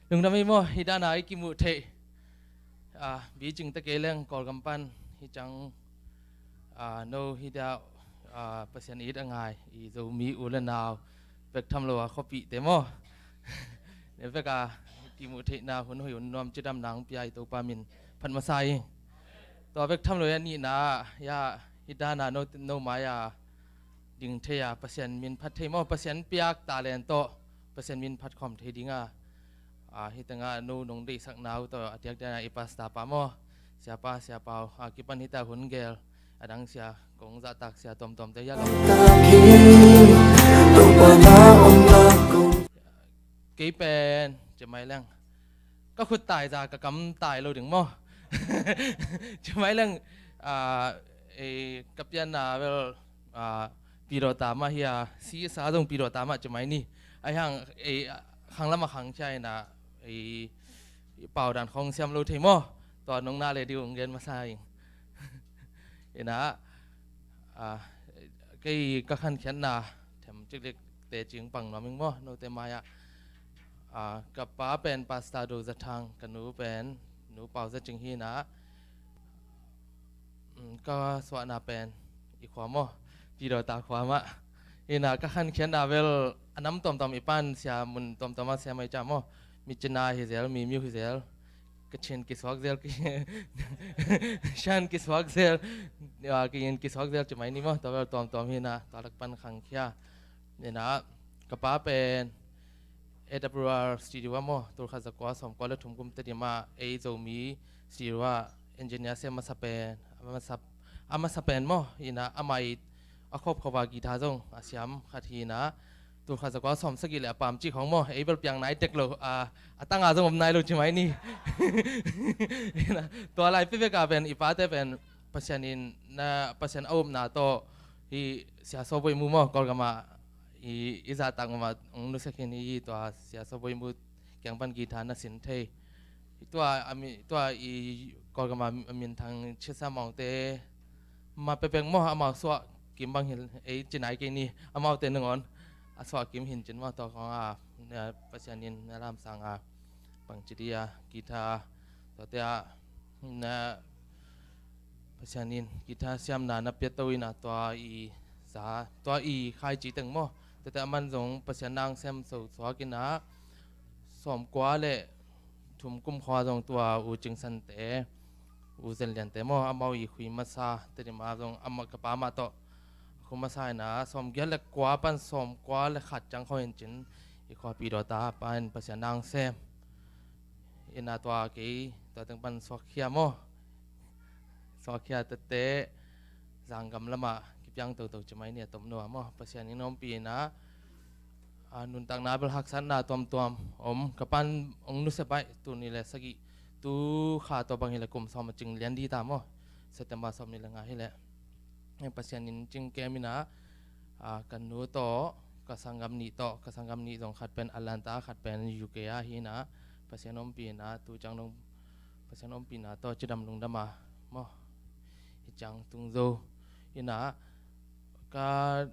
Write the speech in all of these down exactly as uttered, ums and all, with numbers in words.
Lungdam ei maw, hih dana i kimuh theih, ah, Beijing te kei leng Kawlgam pan hih ciang, ah, no hih dah, ah, Pasian it a ngai i Zomi u le nau bek tham lo a khuapihte maw, ne bek a kimuh theihna hun hoih hun nuam cidamna hong pia i Topa min phat masa ing. Tua bek tham lo a nihna ah, ya, hih dana no, no mai a ding thei a, Pasian min phat thei maw, Pasian piak talent tawh Pasian min phat khawm thei ding a, ah, hih tengah no nong deihsakna uh tawh a diakdiak a i pastor pa maw, siapa, siapa uh, a kipan hih ta hun gel a dang sia, kong zahtak sia tuamtuamte ya lo. Kei pen, ci mai leng, ka khut tai za ka kam tai lo ding maw. Ci mai leng, ah, eh, ka pianna bel, ah, pidawta mah hi a, si sa zong pidawta mah ci mai ni. Ahi hang, eh, khang lam a khang khia in a, eh, paudan khong siam lo thei maw. Tua nong na le ding ung gen masa ing. Ina, ah, kei ka khankhiatna them ciklik teci pang nuam ing maw, note mai ah. Ah, ka pa pen Pastor Do Za Thang, ka nu pen Nu Pau Za Cing hi na. Mm, ka suahna pen i khua maw, pidawta khua mah. Ina, ka khankhiatna bel a nam tuamtuam i pan sia mun tuamtuam ah sia mai ca maw. Mi Cina hi zel, mi Miu hi zel, Kachin kisuak zel, Shan kisuak zel, ah, Kayin kisuak zel ci mai ni maw, tua bel tuamtuam hi na, tua lak pan khangkhia. Ina, ka pa pen A W R studio ah maw, tulkhat zakua sawmkua le thum kum Tedim ah, ei Zomi studio ah engineer sem masa pen, a masa, a masa pen maw, ina, amah i a khop khop a guitar zong a siam khat hi na, tulkhat zakua sawmsagih le a pam cih khong maw, ei bel piang nai tek lo, a, a tanga zong om nai lo ci mai ni. Ina, tua lai pepek a pen i pate pen Pasian in na, Pasian a upna tawh hih Sia Saw Boi Mu maw, Kawlgam ah i, i zahtak mah ong nusia khin i, tua Sia Saw Boi Mu kiang pan guitar na sin thei. Tua a mi, tua i Kawlgam a minthang Chitsa Maung te mah pepek maw, amau suah kim bang hi, ei ci nai kei ni, amaute nangawn a suah kim hi in cin maw, tua khong a, na, Pasian in na lamsang a bangci dih a guitar, tuate ah na Pasian in guitar siamna na piato in a, tua i za, tua i khaici teng maw, tuate a man zong Pasian na sem so suak in a, sawmkua le thum kum khua zong tua U Cing San te, U Zen Lian te maw, amau i khui masa, Tedim ah zong amah, ka pa mah tawh khui masa in a, sawmgiat le kua pan sawmkua le khat ciang khawng in cin i khuapi dawta pa in Pasian na sem. Ina, tua kei, tua teng pan suakkhia maw. Suakkhia tete, zanggam lamah kipiang toto ci mai ni a tom no a maw. Pasian in ompih in a, a, nuntakna bel haksatna tuamtuam om, ka pan ong nusia baih, tul nih le sagih, tu kha tua bang hi le kum sawm a cing lian dih ta maw. September sawm nih le nga hi le. Pasian in cing kem in a, a, ka nu tawh, ka sanggam nih tawh, ka sanggam nih zong khat pen Atlanta, khat pen U K ah hi na, Pasian ompih in a, tu ciang dong, Pasian ompihna tawh cidam lungdam a maw, hi ciang tung zo in a, ka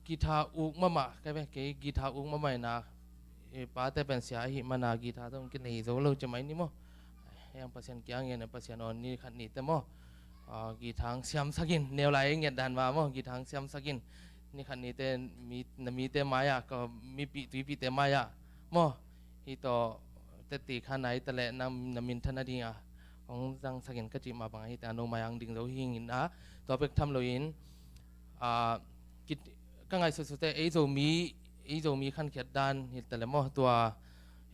guitar uk mahmah, ka ve kei guitar uk mahmah in a, i pate pen sia ahih man a guitar zong kinei zo lo ci mai ni maw. Heng Pasian kiang in a, Pasian awn ni khat ni te maw. Ah, guitar siamsak in, neu lai nget dan ma maw, guitar siamsak in. Ni khat ni te, mi, na mite mai ah, ka mipih tuipihte mai ah maw. Hi tawh, teti kha nai ta leh na, na minthan a ding a hong zangsak in ka cih mah bang a, hi ta no mai ang ding zo hi ing in a, tua bek tham lo in, a, kit, ka ngaihsut sute, ei Zomi, ei Zomi khankhiat dan hi ta leh maw, tua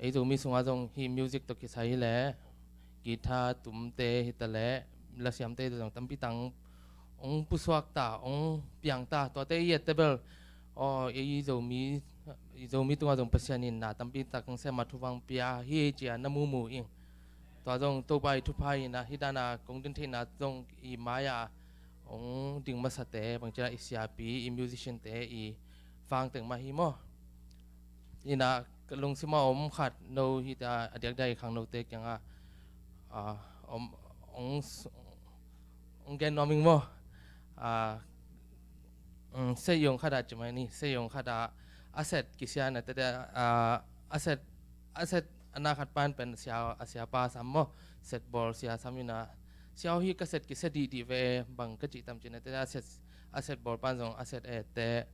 ei Zomi sungah zong hih music tawh kisai hi leh, guitar tumte hi ta leh, lasiamte zong tampi tak ong pusuak ta, ong piang ta, tuate i et te bel, aw, ei Zomi, Zomi tungah zong Pasian in na tampi tak ong sem a, thupha ong pia hi ci a na mumu ing. Tua zong Topa i thupha in a, hi dan a kong din theihna zong i mai a ong ding masate, bangci a i siapi, i musician te, i fang teng mah hi maw. Ina, ka lungsim a om khat, no hi ta, a diakdiak i khang note kiangah, a, om, ong s-, ong gen nuam ing maw. A, mm, Seiong khat a ci mai ni, Seiong khat a, a set kisian a tete, a, a set, a set, a na khat pan pen sia, a siapa sam maw, set bawl sia sam ina, sia aw, hih ka set kisia dihdih ve, bang ka cih tam cih na tete, a set, a set bawl pan zong a set e te,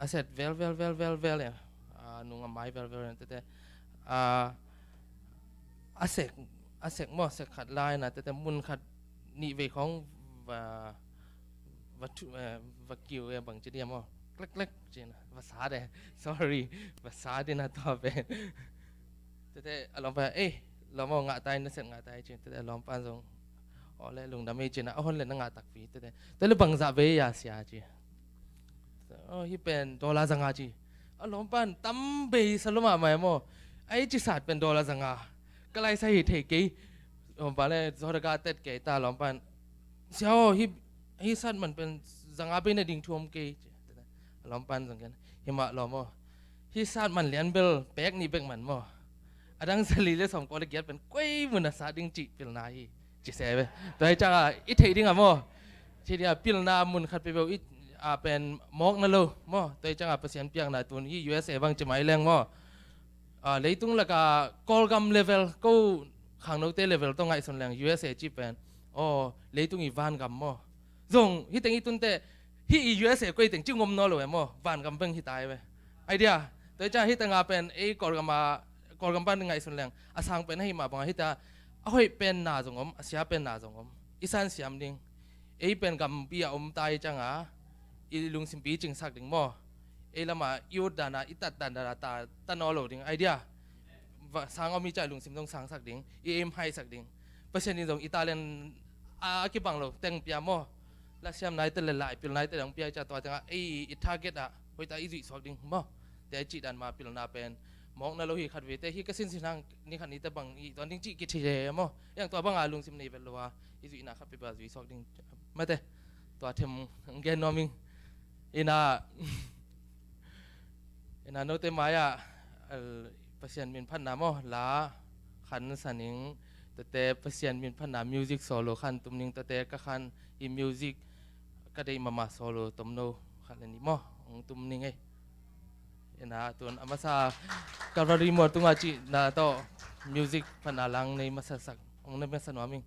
a set vel vel vel vel vel e, a nung a mai vel vel e tete, a, a sek, a sek maw, sek khat lai na tete, mun khat nih vei khong va, va thu, eh, va kiu e, bang ci dia maw, klek klek ci na, va sa de, sorry, va sa di na tua pen. Tete a lawmpa, eh, lawm aw, ngah tai, na set ngah tai ci. Tete a lawmpa zong, aw le, lungdam ei ci na, a hon le na ngah takpi. Tete, tete le bangzah bei a sia ci. Aw, hih pen dollar zanga ci. A lawmpa tam bei sa lua mahmah e maw. Ai ci sat pen dollar zanga. Ka lai sa hi thei kei. Lawmpa le zaw daga tet kei ta, lawmpa, sia aw, hih, hih sat man pen zanga bei na ding thu om kei ci. A lawmpa zong gen, hi mah lawm aw. Hih sat man lian bel pek nih bek man maw. A dang zali le sawmkua le giat pen koi mun a sat ding cih pilna hi. Ci se ve. Tua hi cianga i theih ding a maw. Ci dia pilna mun khat peuhpeuh i, a pen mawkna lo maw. Tua hi cianga Pasian piakna tun hih U S A bang ci mai leng maw. A, leitung laka Kawlgam level, ko khangnote level tawh ngaihsun leng U S A cih pen, aw, leitung i vangam maw. Zong hih teng i tunte, hih i U S A koi teng cih ngom naw lo e maw. Vangam beng hi tai ve. Idea. Tua hi cianga hih tenga pen ei Kawlgam a, Kawlgam pan ngaihsun leng a sang pen ahi mah banga hih ta, a hoih penna zong om, a sia penna zong om. I san siam ding. Ei pen gampi a om ta hi cianga i lungsimpi i cingsak ding maw. Ei lama i ut dana, i tat dana ta, ta naw lo ding. Idea. Va, sang om hi cianga i lungsim zong sangsak ding, i aim high sak ding. Pasian in zong i talent a kibang lo teng pia maw. Lasiam nai te le lai pil nai te dang pia hi cianga tua tenga ei i target ah hoih ta i zuih suak ding maw. Tua i cih dan ma pilna pen mawkna lo hi khat vei te, hih ka sinsin hang ni khat ni te bang i tuan ding cih kithi e maw. Yang tua banga lungsim nei vet lo a i zuihna khat peuhpeuh a zui suak ding mate. Tua them gen nuam ing. Ina, ina note mai-ah, al, Pasian min phatna maw, la khan sa ning, tuate Pasian min phatna music solo khan tum ning, tuate ka khan i music ka deih mahmah solo tomno khat le nih maw hong tum ning ei. Ina tun a masa Calvary mual tunga cihna tawh music phatna lang nei masa sak, hong nei masa nuam ing.